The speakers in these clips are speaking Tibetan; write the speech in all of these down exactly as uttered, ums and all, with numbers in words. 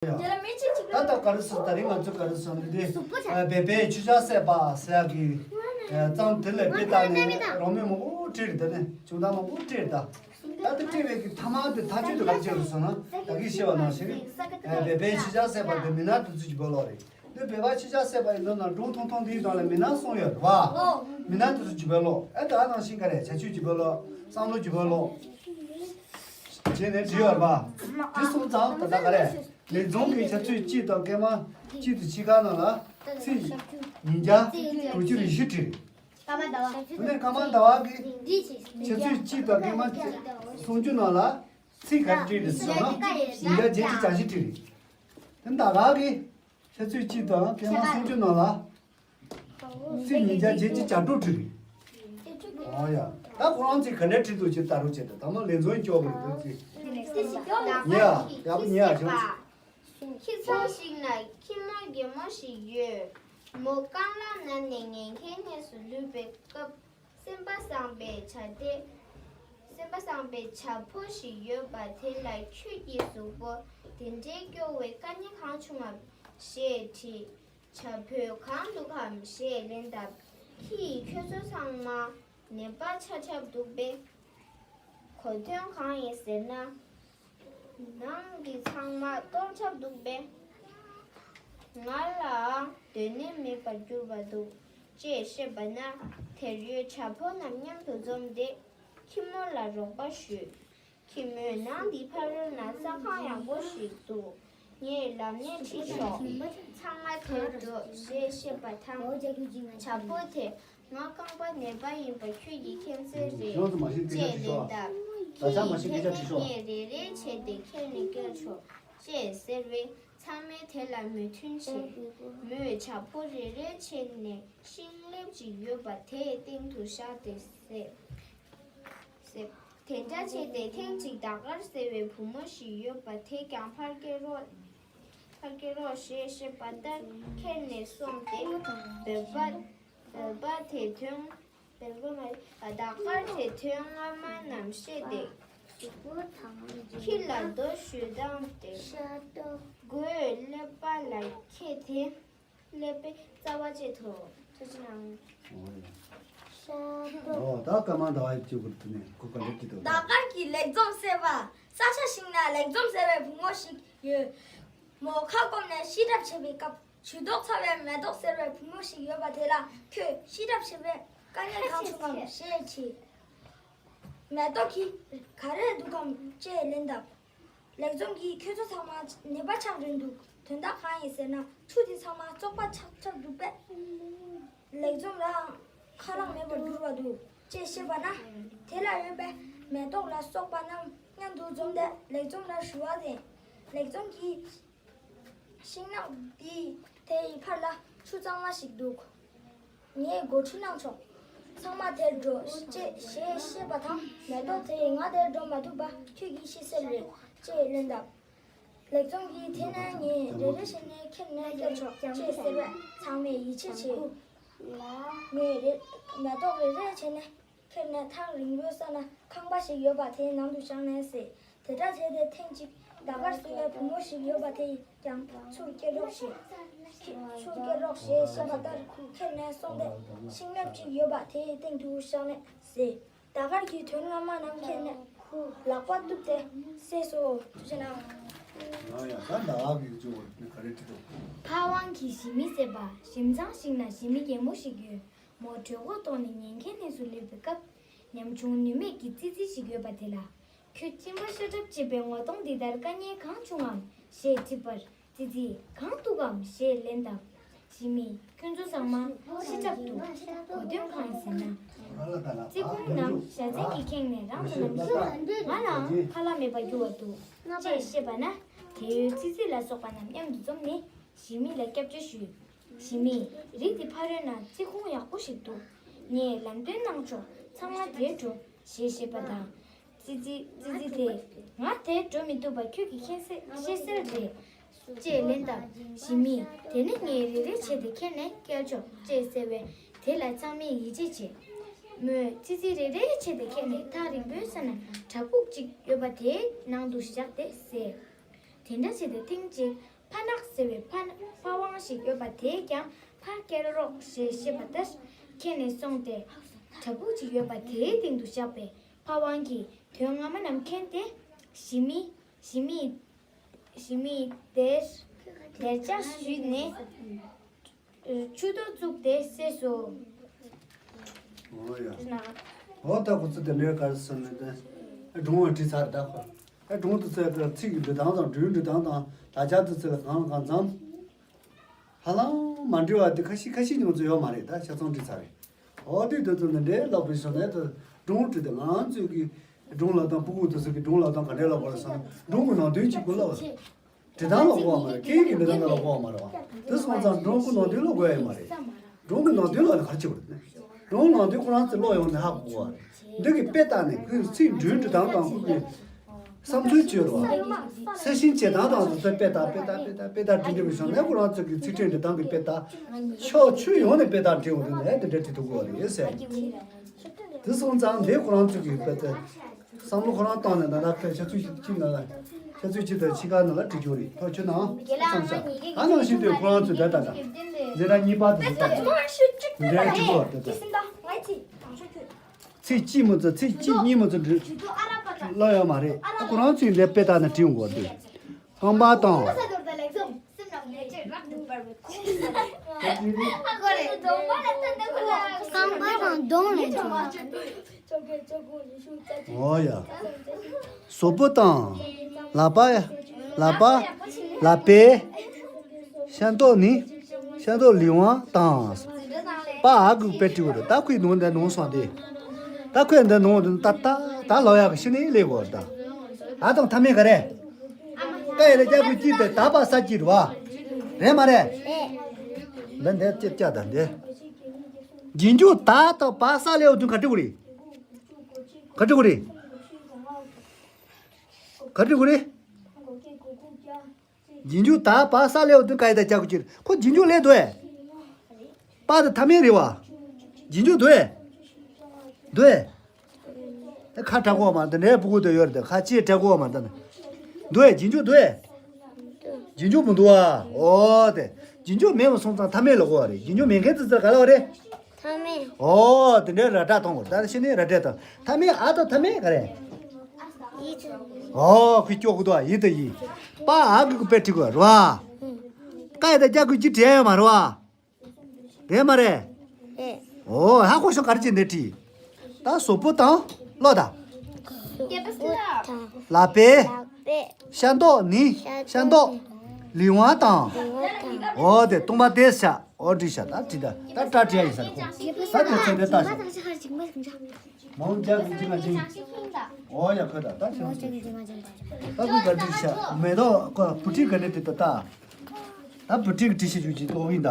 ཡ། ད་ལྟ་ག་རེ་ཟེར། ད་རིང་ང་ཚོས་ག་རེ་ཟེར་ནས་འདི་སྦལ་པའི་མཆོད་ཆང་བསད་པ་ཟེར་ཡག་གི་གཙང་དེ་ལས་དཔེ་བལྟས་ནས་རོགས་མེད་མང་པོ་བྲིས་རེད། ད་ནི་བྱུང་སྟངས་མང་པོ་བྲིས་རེད། ད་ད་ལྟ་བྲིས་པའི་གི་ཐ་མ་དེ་ཐག་གཅོད་དེ་ག་རེ་བྱས་རེད་ཟེར་ན། ད་གིན་བཤད་པ་ནང་བཞིན་སྦལ་པའི་མཆོད་ཆང་བསད་པ་དེ་མི་ནག་དེ་ཚོ་གི་སྦལ་པ་རེད། འདི་སྦལ་པ་མཆོད་ཆང་བསད་པ་ཡིན་ན་སྒྲུང་ཐུང་ཐུང་འདིའི་ནང་ལ་མི་ནག་གསུམ་ཡོད་རེད་པ། མི་ནག་དེ་ཚོ་གི་སྦལ་པ། ཨེ་ད་ནང་བཞིན་ག་རེ། བྱ་སྤྱོད་ཀྱི་སྦལ་པ། བསམ་བློ་གི་སྦལ་པ་བྱས་ནས་བྲིས་ཡོད་རེད་པ། དེ་སོང་ཙང་ད་ལྟ་ག་རེ། ལེགས་རྩོམ་གྱི་ཆུ་ཚོད་གཅིག་དང་སྐར་མ་གཅིག་དང་ཕྱེད་ཀ་ནང་ལ་ཚིག་ཉིས་བརྒྱ་དྲུག་ཅུ་རེ་བཞི་བྲིས། དེ་ནས་སྐར་མ་ཟླ་བ་གི་ཆུ་ཚོད་གཅིག་དང་སྐར་མ་སུམ་ཅུ་ནང་ལ་ཚིག་ག་རེ་བྲིས་རེད་ཟེར་ན་ཉིས་བརྒྱ་བརྒྱད་ཅུ་གྱ་བཞི་བྲིས་རེད། དེ་ཟླ་བ་གི་ཆུ་ཚོད་གཅིག་དང་སྐར་མ་སུམ་ཅུ་ནང་ལ་ཚིག་ཉིས་བརྒྱ་བརྒྱད་ཅུ་གྱ་དྲུག་བྲིས་རེད། ཨོ་ཡ། ད་ཁོ་རང་ཚོས་ག་འདྲ་བྲིས་འདུག་ཅེས་ལྟ་རོགས་བྱེད་དང་། ད་མ་ལེགས་རྩོམ་སྐྱོ་བོ་རེད་འདུག་ཅེས། ཉེ་ཡ་ཡག་པོ་ཉེ་ཡ་བྱུང་། ཁྱིམ་ཚང་ཞིག་ན་ཁྱི་མོ་རྒན་མོ་ཞིག་ཡོད། མོ་རྐང་ལག་ན་ནས་ཉལ་ཁའི་གནས་སུ་ལུས་པའི་སྐབས། སེམས་པ་བཟང་པའི་བྱ་དེ། སེམས་པ་བཟང་པའི་བྱ་ཕོ་ཞིག་ཡོད་པ་དེ་ལ། ཁྱོད་ཀྱི་གཟུགས་པོ་དེ་འདྲའི་སྐྱོ་བའི་དཀའ་ངལ་གང་བྱུང་ངམ་ཞེས་དྲིས། བྱ་ཕོས་གང་འདུག་གམ་ཞེས་ལན་བཏབ། ཁྱི་ཡིས་ཁྱོད་ཚོ་ཚང་མ་ནད་པ་ཆགས་ཆགས་འདུག་པས། གོ་དོན་གང་ཡིན་ཟེར་ན། ནང་གི་ཚང་མ་གཏོར་ཆགས་འདུག་པས། ང་ལའང་སྡོད་གནས་མེད་པར་གྱུར་པ་འདུག་ཅེས་བཤད་པ་ན། དེར་ཡོད་བྱ་ཕོ་རྣམས་མཉམ་དུ་འཛོམས་ཏེ་ཁྱི་མོ་ལ་རོགས་པ་ཞུས། ཁྱི་མོས་ནང་འདི་ཕ་རོལ་ན་ཟ་ཁང་ཡག་པོ་ཞིག་འདུག་ངས་ལམ་སྣེ་ཁྲིད་ཆོག་ཚང་མ་དེར་འགྲོ་ཞེས་བཤད་པ་དང་། བྱ་ཕོ་དེས་ང་རྐང་པ་ནད་པ་ཡིན་པ་ཁྱོད་ཀྱིས་མཁྱེན་གསལ་རེད་ཅེས་ལན་བཏབ། ཁྱི་ཡིས་དེ་ནས་ངས་རེ་རེ་བྱས་ཏེ་ཁྱེར་ནས་སྐྱེལ་ཆོག་ཅེས་ཟེར་བས། ཚང་མས་དེ་ལ་མོས་མཐུན་བྱས། མོས་བྱ་ཕོ་རེ་རེ་བྱས་ནས་ཤིང་ལེབ་ཅིག་ཡོད་པ་དེའི་སྟེང་དུ་བཞག་སྟེ་བསད། བསད། དེ་འདྲ་བྱས་ཏེ་ཐེངས་གཅིག་ཟླ་སྐར་ཟེར་བའི་བུ་མོ་ཞིག་ཡོད་པ་དེ་ཀྱང་ཕར་སྐྱེལ་རོགས། ཕར་སྐྱེལ་རོགས་ཞེས་བཤད་པ་ལྟར་ཁྱེར་ནས་སོང་སྟེ། བོད་པ། བོད་པ་དེ་དོན། བོད་པ་མ་རེད། ཟླ་སྐར་དེ་དོན་སྔ་མ་རྣམས་ཤེས་ཏེ། ཁྱི་ལ་རྡོ་གཞུ་བཏང་སྟེ། མགོའི་ཀླད་པ་ལ་ཁྱེར་ཏེ། ཀླད་པའི་རྩ་བ་བཅད་དོ། ཐུགས་རྗེ་གནང་། ཨོ་ད་སྐར་མ་ཟླ་བ་ཡི་གཅིག་པུར་དུ་ནས་ཁོ་ག་འདྲ་བྲིས་འདུག་ཟླ་སྐར་གྱིས་ལེགས་རྩོམ་བསད་པ། ས་ཆ་ཞིག་ན་ལེགས་རྩོམ་ཟེར་བའི་བུ་མོ་ཞིག་ཡོད། མོ་ཁ་སྐོམ་ནས་ཤི་གྲབས་བྱེད་པའི་སྐབས། ཇུས་གཏོགས་ཚ་བའི་མེ་ཏོག་ཟེར་བའི་བུ་མོ་ཞིག་ཡོད་པ་དེ་ལ། ཁྱོད་ཤི་གྲབས་བྱེད་པའི་དཀའ་ངལ་གང་བྱུང་ངམ་ཞེས་དྲིས། མེ་ཏོག་གིས་ག་རེ་འདུག་གམ་ཅེས་ལན་བཏབ། ལེགས་རྩོམ་གྱིས་ཁྱོད་ཚོ་ཚང་མ་ནད་པ་ཆགས་རན་འདུག་དོན་དག་གང་ཡིན་ཟེར་ན། ཆུ་དེ་ཚང་མ་བཙོག་པ་ཆགས་ཆགས་འདུག་པས། ལེགས་རྩོམ་ལའང་ཁ་ལག་མེད་པར་གྱུར་བ་འདུག་ཅེས་བཤད་པ་ན། དེ་ལ་ཡོད་པའི་མེ་ཏོག་ལ་སོགས་པ་རྣམས་མཉམ་དུ་འཛོམས་ཏེ་ལེགས་རྩོམ་ལ་ཞུ་བ་དེ། ལེགས་རྩོམ་གྱིས། ཤིང་ནགས་འདི་དེ་ཡི་ཕར་ལ་ཆུ་གཙང་མ་ཞིག་འདུག་ངས་འགོ་ཁྲིད་གནང་ཆོག་ཚང་མ་དེར་འགྲོ་ཅེས་ཞེས་བཤད་པ་དང་། མེ་ཏོག་དེས་ང་དེར་འགྲོ་མ་ཐུབ་པ་ཁྱོད་ཀྱིས་ཤེས་གསལ་རེད་ཅེས་ལན་བཏབ། ལེགས་རྩོམ་གྱིས་དེ་ནས་ངས་རེ་རེ་བྱས་ནས་ཁྱེར་ནས་སྐྱེལ་ཆོག་ཅེས་ཟེར་བས། ཚང་མས་ཡིད་ཆེས་བྱས། ངས་རེ་མེ་ཏོག་རེ་རེ་བྱས་ནས། ཁྱེར་ནས་ཐག་རིང་པོའི་ས་ན་ཁང་པ་ཞིག་ཡོད་པ་དེའི་ནང་དུ་བཞག་ནས་བསད། དེ་འདྲ་བྱས་ཏེ་ཐེངས་གཅིག་ཟླ་སྐར་ཟེར་བའི་བུ་མོ་ཞིག་ཡོད་པ་དེ་ཡིས་ཀྱང་ཆུར་སྐྱེལ་རོགས་ཞེས། ཆུར་སྐྱེལ་རོགས་ཞེས་བཤད་པ་ལྟར་ཁྱེར་ནས་སོང་སྟེ་ཤིང་ལེབ་ཅིག་ཡོད་པ་དེའི་སྟེང་དུ་བཞག་ནས་བསད། ཟླ་སྐར་གྱིས་དོན་སྔ་མ་རྣམས་མཁྱེན་ནས་ལག་པ་གཏུབས་ཏེ་བསད་སོ། ཐུགས་རྗེ་གནང་། ཡང་ཡང་ད་ཟླ་བ་གི་ཅུང་ག་རེ་བྲིས་འདུག་ཕ་ཝང་གིས་ཞི་མི་བསད་པ། ཞིམ་ཚང་ཞིག་ན་ཞི་མི་རྒན་མོ་ཞིག་ཡོད། མོ་གྲོད་ཁོག་ལྟོགས་ནས་ཉེན་ཁའི་གནས་སུ་སླེབས་པའི་སྐབས། ཉམ་ཆུང་ནུས་མེད་ཀྱི་ཙི་ཙི་ཞིག་ཡོད་པ་དེ་ལ། ཁྱོད་གཅིན་པ་ཤ་གྲབས་བྱེད་པའི་ངོ་གདོང་འདི་ལྟར་དཀའ་ངལ་གང་བྱུང་ངམ་ཞེས་དྲིས་པར། ཙི་ཙིས་གང་འདུག་གམ་ཞེས་ལན་བཏབ། ཞི་མིས་ཁྱོད་ཚོ་ཚང་མ་ཤི་གྲབས་འདུག་གོ་དོན་གང་ཡིན་ཟེར་ན། ཙི་ཁུང་ནང་བཞའ་ཚན་གྱིས་ཁེངས་ནས་རང་དང་ནམ་ཞིག་ང་ལའང་ཁ་ལག་མེད་པར་གྱུར་བ་འདུག་ཅེས་བཤད་པ་ན། དེར་ཡོད་ཙི་ཙི་ལ་སོགས་པ་རྣམས་མཉམ་དུ་འཛོམས་ནས་ཞི་མི་ལ་སྐྱབས་བཅོལ་ཞུས། ཞི་མིས་རི་དེ་ཕ་རོལ་ན་ཙི་ཁུང་ཡག་པོ་ཞིག་འདུག་ངས་ལམ་སྟོན་གནང་ཆོག་ཚང་མ་དེར་འགྲོ་ཞེས་བཤད་པ་དང་། ཙི་ཙི་ཙི་ཙི་དེས་ང་དེར་འགྲོ་མི་ཐུབ་པ་ཁྱོད་ཀྱིས་མཁྱེན་གསལ་ཤེས་གསལ་རེད། ཅེས་ལན་བཏབ། ཞི་མིས་དེ་ནི་ངས་རེ་རེ་བྱས་ཏེ་ཁྱེར་ནས་སྐྱེལ་ཆོག་ཅེས་ཟེར་བས། དེ་ལ་ཚང་མས་ཡིད་ཆེས་བྱས། མོས་ཙི་ཙི་རེ་རེ་བྱས་ཏེ་ཁྱེར་ནས་ཐག་རིང་པོའི་ས་ན་བྲག་ཕུག་ཅིག་ཡོད་པ་དེའི་ནང་དུ་བཞག་སྟེ་བསད། དེ་འདྲ་བྱས་ཏེ་ཐེངས་གཅིག་ཕ་ནག་ཟེར་བའི་ཕ་ཕ་ཝང་ཞིག་ཡོད་པ་དེས་ཀྱང་ཕ་སྐྱེལ་རོགས་ཞེས་བཤད་པ་ལྟར་ཁྱེར་ནས་སོང་སྟེ། བྲག་ཕུག་ཅིག་ཡོད་པ་དེའི་སྟེང་དུ་བཞག་པའི་ཕ་ཝང་གིས་དོན་སྔ་མ་རྣམས་མཁྱེན་ཏེ། ཞི་མི་ཞི་མི་ཞི་མི་དེར་དེར་ལྕག་གཞུས་ནས། ཆུ་ཏོག་བཙུགས་ཏེ་བསྲེགས་སོ། འོ་ཡ། འོ་ད་ཁོ་ཚོ་དེ་འདྲའི་གར་སོང་ནས་དེ། སྒྲུང་བ་བྲིས་ཚར་ད་ཁོ། ཨ་སྒྲུང་དུ་ཚོད་ཀྱི་ཚིག་གི་འབྲི་སྟངས་དང་སྒྲུང་འབྲི་སྟངས་དང་ད་ཆ་དུ་ཚོད་ལ་གང་ལ་གང་འཚམ། ཧ་ལམ་མ་འབྲི་བ་དེ་ཁ་ཤས་ཁ་ཤས་ཉུང་ཚོད་ཡོད་མ་རེད། ད་ཆ་ཚང་བྲིས་ཚར་རེད། འོ་དེ་དུས་ཚོད་འདི་འདྲའི་ལོག་པའི་ཞོར་ནས་དུ་སྒྲུང་བྲིས་ཏེ་ང་ཚོས་ཀྱི་སྒྲུང་ལབ་སྟངས་ཕྲུ་གུ་དུ་ཚོད་ཀྱི་སྒྲུང་ལབ་སྟངས་ག་འདྲའི་ལབ་དགོས་རེད་ཟེར་ན་སྒྲུང་གི་ནང་དོན་གཅིག་པུ་ལབ། འབྲི་སྟངས་ལ་གོ་བ་མ་རེད། སྐད་ཡིག་གི་འབྲི་སྟངས་ལ་གོ་བ་མ་རེད་བ། དེ་སོང་ཙང་སྒྲུང་གི་ནང་དོན་ལ་གོ་ཡ་མ་རེད། སྒྲུང་གི་ནང་དོན་ལ་ནི་ག་རེ་བྱེད་དགོས་རེད་ནས། སྒྲུང་ནང་དོན་ཁོ་རང་ཚོ་ཀློག་ཡོང་ནས་ཧ་གོ་བ་རེད། འདི་གི་དཔེ་ལྟ་ནས་ཁོའི་ཚིག་འབྲུའི་འབྲི་སྟངས་དང་ཁོ་གི་བསམ་ཚུལ་བཅོས་རོགས། གསལ་ཞིང་འབྱེད་སྟངས་དང་དུ་ཚོད་དཔེ་ལྟ་དཔེ་ལྟ་དཔེ་ལྟ་དཔེ་ལྟ་འབྲི་འབྲི་བའི་ཞོར་ནས་ཁོ་རང་ཚོ་གི་ཚིག་ཕྲད་འབྲི་སྟངས་ཀྱི་དཔེ་ལྟ། ཕྱོགས་ཆོས་ཡོངས་ནས་དཔེ་ལྟ་འབྲི་འོང་དུས་ནས་དེ་འདྲ་བྲིས་ཐུབ་དགོས་པ་རེད་ཟེར། དེ་སོང་ཙང་འདི་ཁོ་རང་ཚོ་གི་དཔེ་ལྟ། བསམ་བློ་ཁོ་རང་བཏང་ནས་ན་ན་ཁ་ཆ་ཚུད་ཅིག་ཅིག་ན་ལ། ཆ་ཚུད་ཅིག་དང་ཕྱི་ཁ་ན་ལ་བྲིས་རྒྱུ་རེད། ཐོག་ཆུ་ནང་བསམ་ཤག་ཨ་ནང་བཞིན་དུ་ཁོ་རང་ཚོས་ད་ལྟ་ད་འཛིན་གྲྭ་གཉིས་པ་དེ་ཚོ་ལྟ་ད་འདྲའི་བྲིས་པ་དེ་ལྟ། ཚིག་གཅིག་མ་ཚོ་ཚིག་གཅིག་གཉིས་མ་ཚོ་འབྲི་ལོ་ཡོད་མ་རེད། ཨ་ཁོ་རང་ཚོས་འདི་དཔེ་ལྟ་ན་བྲིས་འོང་གོ་འདུག་རྐང་པ་དང་། རྐང་པ་དང་གདོང་ལས་བྱུང་བ། འོ་ཡ། གཟུགས་པོ་དང་། ལག་པ། ལག་པ། ལག་པས། ཤ་མདོག་ནི། ཤ་མདོག་ལི་ཝང་དང་། པ་འ་གི་དཔེ་བྲིས་པ་རེད། ད་ཁོས་ནང་འདི་ནང་སོང་སྟེ། ད་ཁོས་འདི་ནང་འདི་ད་ད་ད་ལོ་ཡག་གི་ཤི་ནི་ལས་གོ་ད། ཨ་དང་མཐའ་མེད་ག་རེད། ཀ་ཡ་ལ་རྒྱ་གུ་གཅིག་དེ་ད་པ་ས་གཅིག་རེད་བ། རེད་མ་རེད། འདི་འདི་ཅི་བྱ་ད་འདི། རྗེས་འཇུག་ད་དང་པ་ས་ལེའུ་བདུན་ག་འབྲི་དགོས་རེད། ག་འབྲི་དགོས་རེད། ག་འབྲི་དགོས་རེད། རྗེས་འཇུག་ད་པ་ས་ལེའུ་བདུན་ག་ཡ་ད་རྒྱ་གུ་གཅིག་ཁོ་རྗེས་འཇུག་ལས་འདུག་ཨེ། པ་དང་མཐའ་མེད་རེད་བ། རྗེས་འཇུག་འདུག་ཨེ། འདུག་ཨེ། ད་ཁ་དྲག་གོ་མ་འདི་འདྲའི་ཕྲུ་གུ་དེ་ཡོད་རེད། ད་ཁ་ལྕེ་དྲག་གོ་མ་འདི་ནི། འདུག་ཨེ། རྗེས་འཇུག་འདུག་ཨེ། རྗེས་འཇུག་མི་འདུག་ཨ། འོ་དེ། རྗེས་འཇུག་མེད་པ་སོང་ཙང་མཐའ་མེད་ལ་གོ་བ་རེད། རྗེས་འཇུག་མེད་མཁན་ཙི་ཙི་ག་ལ་བ་རེད། མཐའ་མེད། འོ་དེ་འདྲའི་ར་སྒྲ་གཏོང་དགོས། ད་ཤི་ནི་ར་སྒྲ་དང་མཐའ་མེད་ཨ་དང་མཐའ་མེད་ག་རེད། ཡིད་དུ། འོ་ཁོས་སྐྱོ་གི་འདུག་ཨ། ཡིད་དུ་ཡིད། པ་འ་གི་གུ་དཔེ་བྲིས་དགོས་རེད་བ། ཀ་ཡ་ད་རྒྱ་གུ་གཅིག་བྲིས་ཡོད་མ་རེད་བ། རེད་མ་རེད། རེད། འོ་ཧ་གོ་ཤོག་ག་རེ་བྱས་འདི་བྲིས། ད་གཟུགས་པོ་དང་ཀློག་ད། གཟུགས་པོ་དང་། ལག་པས། ལག་པས། ཤ་མདོག་ནི། ཤ་མདོག་ལི་ཝང་དང་། ལི་ཝང་དང་། འོ་དེ་སྟོང་པ་དེ་ཤ། འོ་བྲིས་ཤ་ད་བྲིས་ད་ད་སྒྲ་བྲིས་ཡ་ཡིན་ས་རེད་ཁོ། ད་དེ་ཚོ་འདི་ལྟ་ཤོག་མང་རྒྱག་གི་འཇིག་ང་འཇིག་འོ་ཡ་ཁོ་ད་ད་ཆེན་པོ་ཆེ། ད་ཁོ་ག་འདྲི་ཤ་མེ་ཏོག་ཁོ་བུ་ཁྲིད་ག་འདྲི་དེ་ད་ད། ད་བུ་ཁྲིད་ཀྱི་འདྲི་ཤ་ཞུ་ཅིག་ཏོག་ཡིན་ད།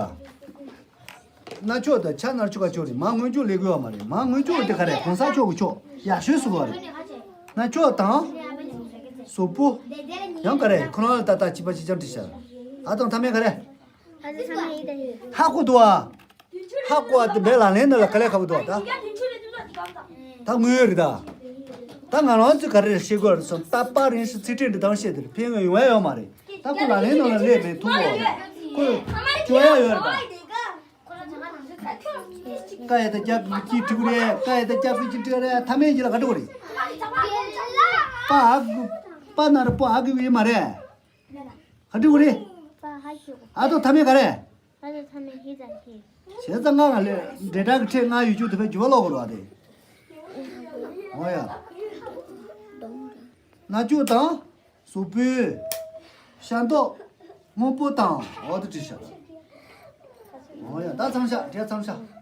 རྣ་ཆོག་ད་ཆ་རྣ་ཆོག་ག་ཆོག་རེད། མ་སྔོན་ཆོག་ལས་དགོས་བ་མ་རེད། མ་སྔོན་ཆོག་དེ་ག་རེད། གོང་ས་མཆོག་གི་མཆོག་ཡག་ཤོས་སུ་བ་རེད། རྣ་ཆོག་དང་། གཟུགས་པོ། ཡང་ག་རེད། ཁོ་རང་ལ་ད་ལྟ་ཅི་པ་ཅི་ཅང་འདྲི་ཤ། ཨ་དང་མཐའ་མེད་ག་རེད། ཧ་གོ་འདུག་ཨ། ཧ་གོ་ཨ་དེ་མེད་ལ་ལན་ནི་ལ་ག་ལེ་ཁ་བུ་འདུག་ཨ་ད། ད་དངོས་ཡོད་རེད་ད། ད་ང་རང་ཚོས་ག་རེ་ཤེས་དགོས་རེད་སོང་ད་པ་རིང་ཤི་ཚིག་ཕྲད་འདི་དང་བཤད་དེ་ཕན་ཡོན་ཡོང་ཡ་ཡོད་མ་རེད། ད་ཁོ་ལ་ལན་ནང་ལ་སླེབས་མེད་ཐུག་གོ་རེད། ཁོས་སྐྱོ་ཡ་ཡོད་རེད་ད། ཀ་ཡ་ད་རྒྱ་གི་ཅི་ཕྲུ་གུ་རེད། ཀ་ཡ་ད་རྒྱ་གི་ཅི་ཕྲུ་གུ་རེད། མཐའ་མེད་ཀྱི་ལ་ག་འགྲོ་གི་རེད། པ་ཨ་གི། པ་ན་ར་པོ་ཨ་གི་ཡོད་མ་རེད། ག་འགྲོ་གི་རེད། ཨ་དང་མཐའ་མེད་ག་རེད། ཨ་དང་མཐའ་མེད་ཧི་དང་ཧི། བྱས་ཙང་ང་ལ་ལས་འབྲེལ་སྒྲ་གི་ཕྲད་ང་ཡོད་རྒྱུ་དེ་བས་རྒྱུ་བ་ལོག་གི་རེད་བ་དེ། འོ་ཡ། རྣ་ཅོག་དང་། གཟུགས་པོའི། ཤ་མདོག་སྔོན་པོ་དང་འོ་དེ་བྲིས་ཤག་འོ་ཡ་ད་མཚམས་བཞག་བྲིས་མཚམས་བཞག